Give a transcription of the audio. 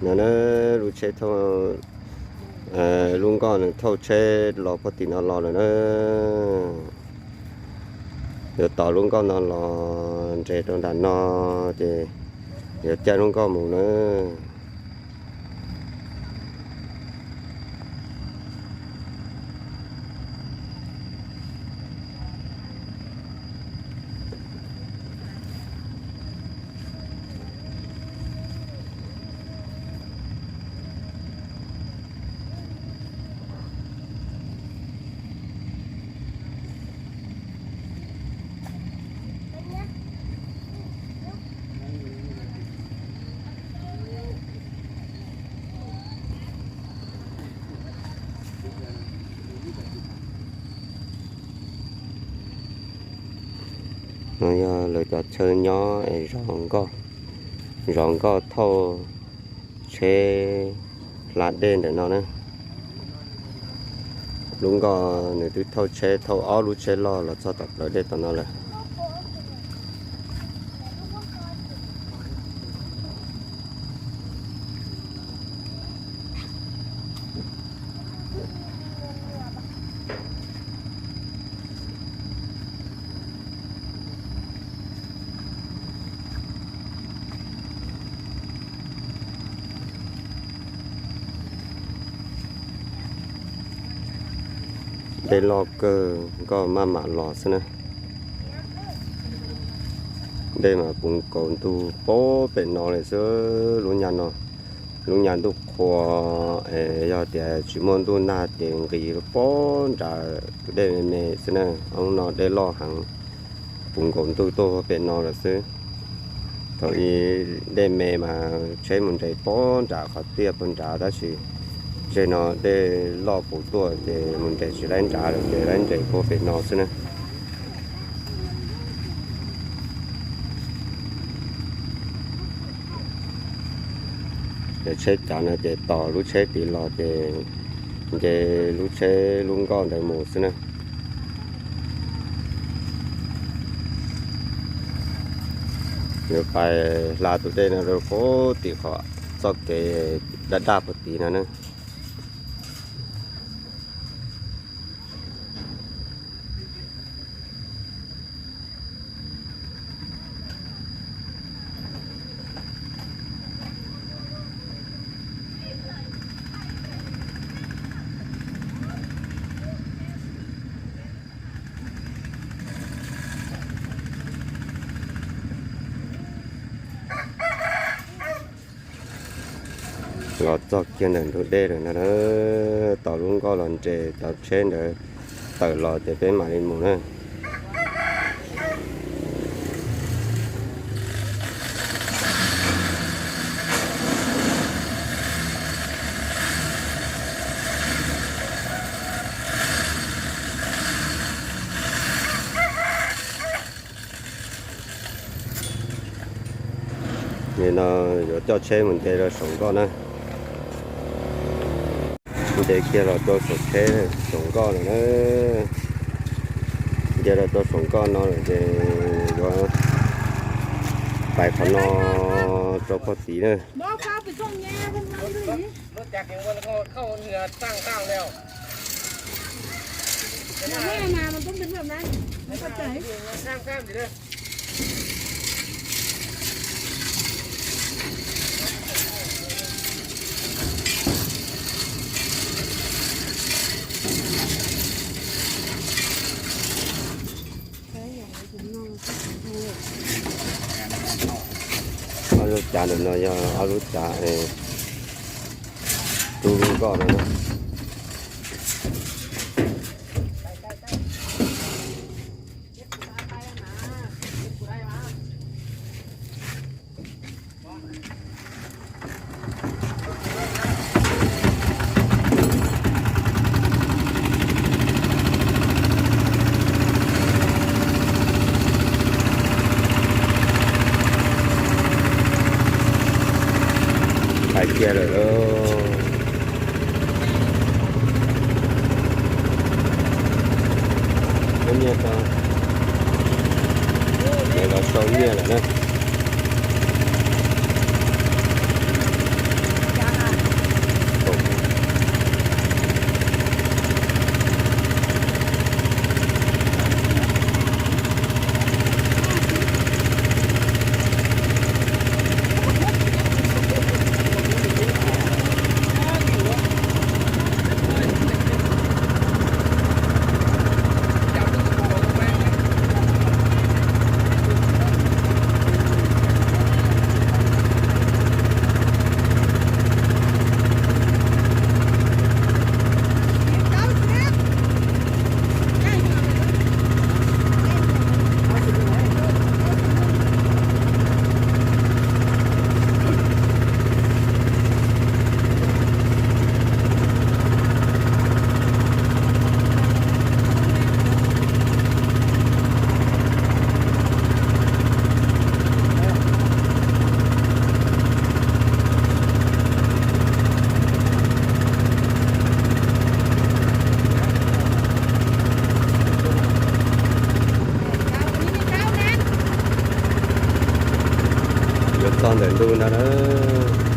No na, lub tsheb thauj, lub nkoj nws thauj tsheb los puag tim no los lawm na. Yuav tos lub nkoj no los nres rau nram no, ces yuav caij lub nkoj mus na. No yog lawv cov chaw nyob es zov nkoj, zov nkoj thauj tsheb hla dej ntawm no na. Lub nkoj nws twb thauj tsheb, thauj ob lub tsheb loj los txog tom plawv dej tom no lawm. Dej loj kawg, nkoj maj mam los xwb na. Dej mas puv nkaus ntug puag pem no li xwb lub nyab no. Lub nyab ntuj qhua, es yog tias tsis muaj ntuj nag ces nqis puag nrad, tus dej me me xwb na. Hnub no dej loj heev, puv nkaus ntug tuaj pem no lawm xwb. Thaum ub dej me mas tsheb mus nres puag nram qhov tiaj puag nrad, tab sis tseg no dej loj puv tuaj ces mus nres tsis laib nrad lawm ces laib nres puag pem no xwb na. Ces tsheb cav no ces tos lub tsheb tid los ces nce lub tsheb lub nkoj ntawd mus xwb na. Yuav pais hla tus dej no rau puag tim qhov txoj kev daj daj puag tid no na. Los txog kiag ntawm ntug dej lawm no na, tos lub nkoj los nres cov tsheb ntawd tawm los ces peb mam li mus na. Nim no yuav coj tsheb mus nce rau saum nkoj na. Nce kiag los rau saum tsheb, saum nkoj lawm na. Nce los rau saum nkoj no lawm ces yuav pais qhov no rau puag tid na. Ob lub cav ntawm no yog ob lub cav rub lub nkoj no na. Pais kiag lawm lauj. Muab nyiaj rau, lawv los sau nyiaj lawm na. Ntawm ntug no na.